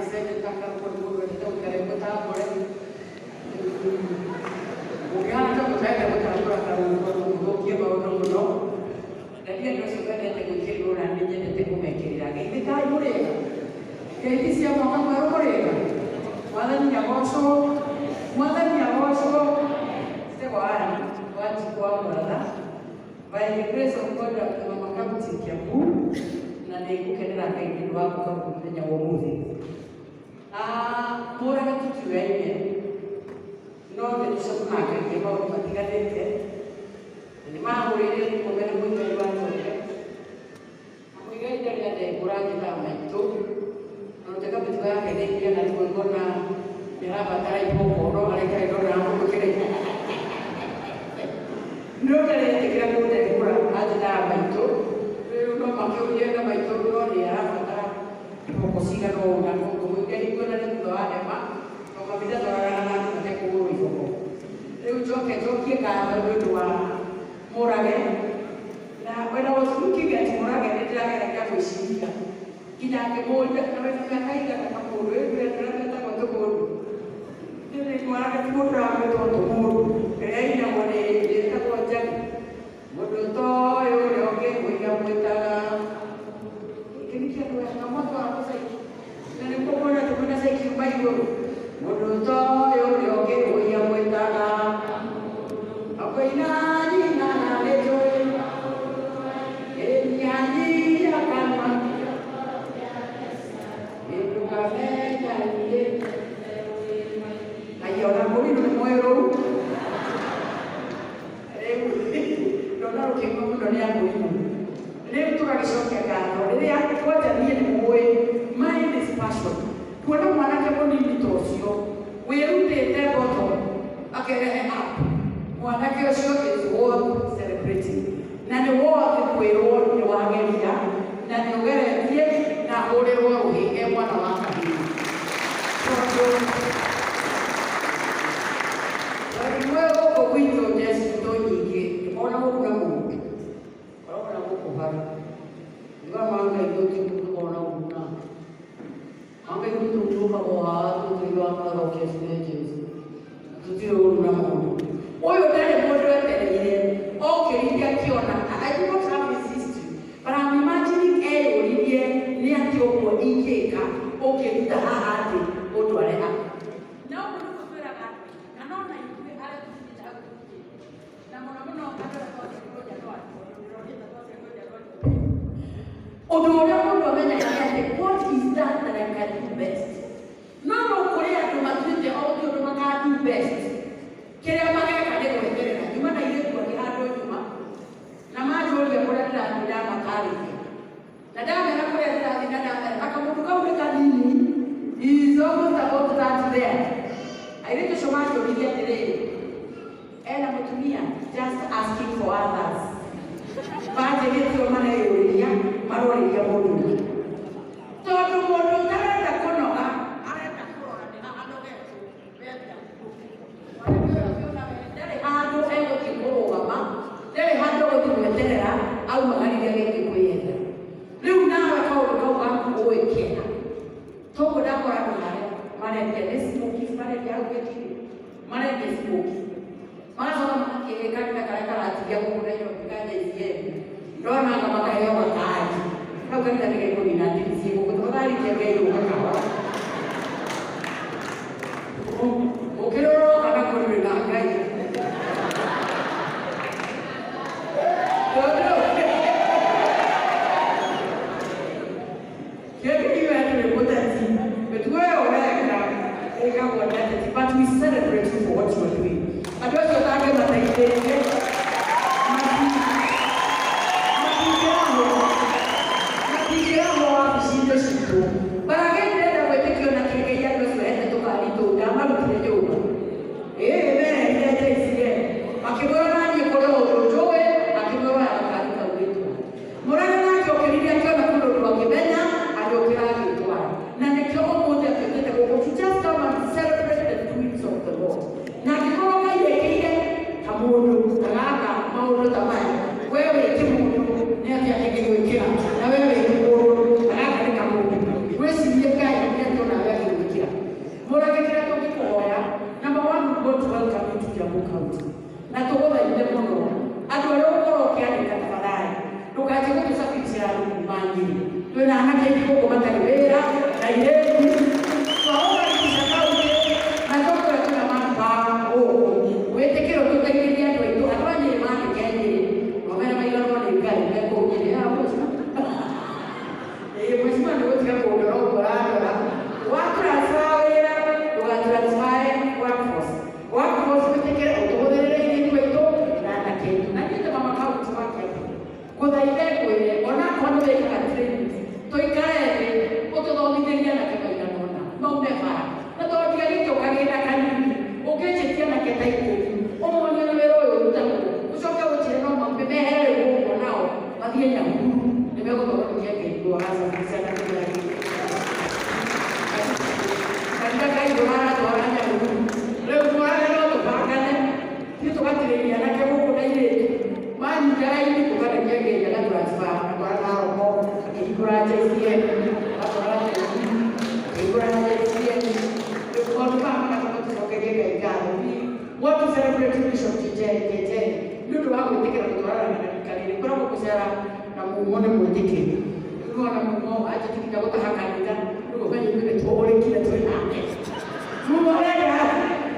Agĩcenjia karũkũ nĩ mũndũ wendete gũikara e mũtambũre. Ũngĩhana ta mũtarenda gũtambũra karũngo mũthũkie maũndũ mũno. Na niĩ andũ acio mendete gwĩkĩrĩrwo na nĩ nyendete kũmekĩrĩra. Geithĩkai mũrĩega. Ngeithi cia mwaka mwerũ mũrĩega. Mwathani agocwo. Mwathani agocwo. Njĩtagwo Ann Wanjikũ wa Mũratha. By the grace of God, Mama County Kiambu, na nĩ ngũkenera Ngai nĩ ũndũ wa gũka gũkũ mũthenya wa ũmũthĩ. Ah, Mũrage tũtiũyaine, no nĩ tũcemanagia maũndũ matiganĩte. Na nĩ mahũrĩire thimũ mbere Mũigai wa Njoke. Na Mũigai ndarĩ andengũra anjĩtaga maitũ. Na gũtuĩka mĩtugo yake nĩ ĩthiaga rĩmwe ngona nĩ arabatara iboko no arekare ndona amũkĩrĩte. No ndarĩ etĩkĩra kũndengũra anjĩtaga maitũ. Rĩu no makĩũrie na maitũ no nĩ arabatara iboko cigana ũna. Koguo Mũigai nguona nĩ thutha wa hema to mami ndatwaranaga na andũ matekũgũrwo iboko. Rĩu njoke njokie ngatho nĩ ũndũ wa Mũrage. Na when I was looking at Mũrage nĩ ndĩrageragia gwĩciria nginya ngĩmũria na wĩna mĩaka ĩigana kamũndũ ĩĩ ndũrĩa metagwo tũmũndũ. Nĩ Mũrage ti mũndũ ũragwĩtwo tũmũndũ ĩrĩa ĩinagwo nĩ ĩtagwo Njagi. Mũndũ toĩ ũrĩa ũngĩmũiga mwĩtaga. Gĩkĩ nĩ kĩndũ wega mwatwara mũcaiki. Na nĩkuo kuona atĩ kwĩna caiki yuma igũrũ. Mũndũ toĩ ũrĩa ũngĩmũiga mwĩtaga. Akoina nyina na nĩnjũĩ. Ĩnyihanyihia kanua. Ndũkamenya niĩ. Haya ona mũrimũ nĩ mũĩ rũu. Rĩu ndona rũkĩngwo mũno nĩ amũrimũ. Rĩu tũgagĩcokia ngatho rĩrĩa kwanja niĩ nĩ mũĩ mine is passion. Kuona mwanake mũnini ta ũcio wĩrutĩte bottom akerehe up. Mwanake ũcio is worth celebrating. Na nĩ worth kwĩrwo nĩ wageria na nĩ ũgeretie na hũrĩrwo rũhĩ e mwana wa kahĩĩ. Tondũ tondũ nĩ gũkũ gwitũ njeci citũ nyingĩ ndũkoragwo na ũru na mũndũ. Koragwo na gũkũ bara. Njugaga ma Ngai gũtirĩ mũndũ ũkoragwo na ũru nake. Ma Ngai gwitũ tũkaga o haha tũtũigaga mũgathokia stages. Tũtirĩ ũru na mũndũ. Ũyũ ndarĩ mũndũ etereire okĩrire akĩona. I do not have his history, but I'm imagining eyũririe nĩ atĩa ũguo ingĩka ũngĩruta haha thĩ ũndware ha. Na ũguo nĩguo twĩraga andũ aingĩ, kana ona ithuĩ arĩa tũkinyĩte hau tũkinyĩte. Na mũno mũno andũ arĩa twaciarirwo Januari, tondũ ndĩronire ta twaciarirwo Januari. Ũndũ ũrĩa mũndũ amenyaga nĩ atĩ what is that that I can do best. No no kũrĩ andũ matuĩte o gũtirĩ ũndũ maka do best. Kĩrĩa mageka nĩ gweterera. Nyuma na airĩtu angĩ handũ nyuma na manjũria kũrĩa ndĩrathiĩ ndamatarĩria. Na ndamera kũrĩa ndĩrathiĩ na ndamera na kamũndũ kau nĩ kanini he is almost about that there. Airĩtu acio manjũririe atĩrĩrĩ, ena mũtumia just asking for others. Manjĩgĩtio mareyũrĩria marorĩria mũndũ ũngĩ. Tondũ mũndũ ũtarenda kũnoga arenda kũrora nĩ ha anogetwo ndarĩ handũ egũthiĩ kũrũgama, ndarĩ handũ egũthiĩ gweterera aumagarire agĩthiĩ kwĩyethera. Rĩu nawe kaũndũ kau gaku ũĩ kega. Toguo ndakora andũ harĩa marendia nĩ smokies marendia hau gĩkiri marendia smokies. Magacoka magakĩhe kanitha karĩa karatigia gũkũ Nairobi ka JCM. Ndona anga makaheo gakari. Kau kanitha nĩ gekũnina ndini ciĩ gũkũ tafadhali kĩengeirwo gakahora. Ũkĩrũrũka na kũrĩ na Ngai. Tondũ kĩengei we ndũrĩ mũteti. Mĩtugo ĩyo ũreka ĩkagwo nĩ ateti but we celebrate you for what you are doing. Andũ acio ũtangĩmateithĩrĩrie matingĩrahwo matingĩrahwo wabici-inĩ citũ. But again ndĩrenda gwĩtĩkio na kĩengei andũ acio ene tũkari tũu ndamarutire nyũmba. Ĩĩ merehire JCM. Makĩmwĩra na niĩ kũrĩ ũndũ njũĩ akĩmwĩra oya gakari kau wĩtware. Mũrage nake okĩrire akĩona kũrĩ ũndũ akĩmenya agĩũkĩra agĩtwara. Na nĩkĩo ũmũthĩ atuĩkĩte gũkũ to just come and celebrate the doings of the Lord. Na angĩkorwo Ngai ekĩire kamũndũ ta gaka maũndũ ta maya, we wĩ kĩmũndũ nĩ atĩa kĩngĩgwĩkĩra na we wĩ kĩmũndũ ta gaka nĩ kamũndũ. Ngwĩciria cuba atwara Naroko akĩhingũra JCM atwara JCM akĩhingũra JCM. Rĩu maũndũ maya magatũma tũcokerie Ngai ngatho. We want to celebrate Bishop JJ JJ nĩ ũndũ wa gwĩtĩkĩra gũtwarana na rika rĩrĩ ngoragwo gũcera na mumo nĩ mwĩtĩkĩri. Rĩu ona mumo anjĩtĩkĩria gũtaha kanitha rĩu ũmenye ithuĩ nĩ tũũrĩkire twĩ nake. Mumo arenda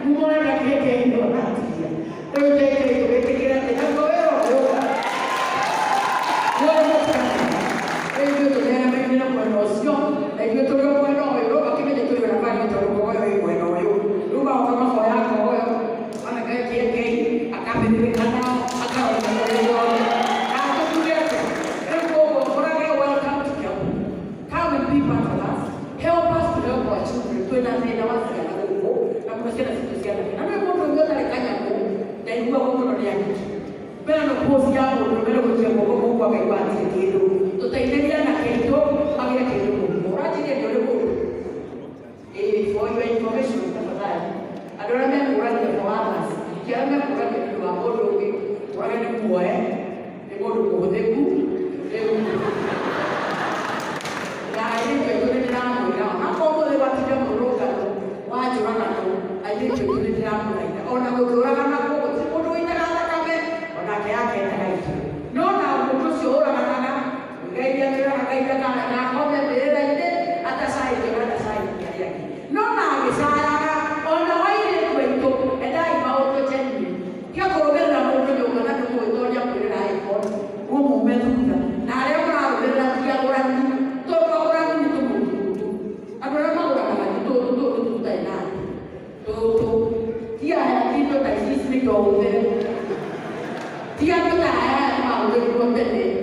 mumo arenda kĩkĩ ũratigia rĩu JJ tũgĩtĩkĩra atĩ naguo wĩra ũyũ rĩu ithuĩ tũtheremaine na mwena ũcio na ithuĩ tũrĩ o mwena ũyũ rĩu akĩmenye tũrĩ ona bari tondũ Kogoyo ĩ mwena ũyũ rĩu magoka makoya Kogoyo ona KK akambĩrĩrĩka nao akarora kũrĩ guothe na tũtuge atĩ rĩu koguo Mũrage, welcome to Kiambu. Come and be part of us. Help us to help our children. Twĩna thĩna wa ciana gũkũ na mũno ciana citũ ciana na nĩ mũndũ ũngĩ ũtarĩ kanyamũ ndaiguaga mũno nĩ andĩki mbere no post ya mũndũ mbere gũikia guoko mũhuko akaigua hatirĩ kĩndũ tũteithĩria na kĩndũ agĩe kĩndũ mũhuko ũranjirie nĩ ũrĩ mũndũ. For your information, tafadhali, andũ arĩa mekũragia for others ti arĩa mekũragia nĩ ũndũ wa mũndũ ũngĩ. Ũrage nĩ muoe nĩ mũndũ mũhũthĩku rĩu na airĩtu aitũ nĩ ndĩramwĩra onakorwo mũthĩ gwatinda mũrũngano wa njũragano airĩtu aitũ nĩ ndĩramũthaitha ona gũkĩũragana gũtirĩ mũndũ ũitaga thakame onake yake etaga itu no na mũndũ ũcio ũraganaga Ngai atwĩraga Ngai ndakome mbĩrĩra-inĩ atacaĩte na atacaĩte arĩa angĩ no na agĩcayaga ona wairĩtu aitũ endai maũndũ genuine tiga kũrũmĩrĩra mũndũ nyũmba na ndũmũĩ akwĩrĩra iPhone ũmume thutha na arĩa mũrarũmĩrĩra ti agũrani tondũ agũrani nĩ tũmũtutu andũ arĩa magũranaga nĩ tũtũ tũtũ tũtarĩ na tũtũ ti aya ti indo ta ici ici nĩ indo hũthĩre ti andũ ta aya mahũthĩrirwo tene.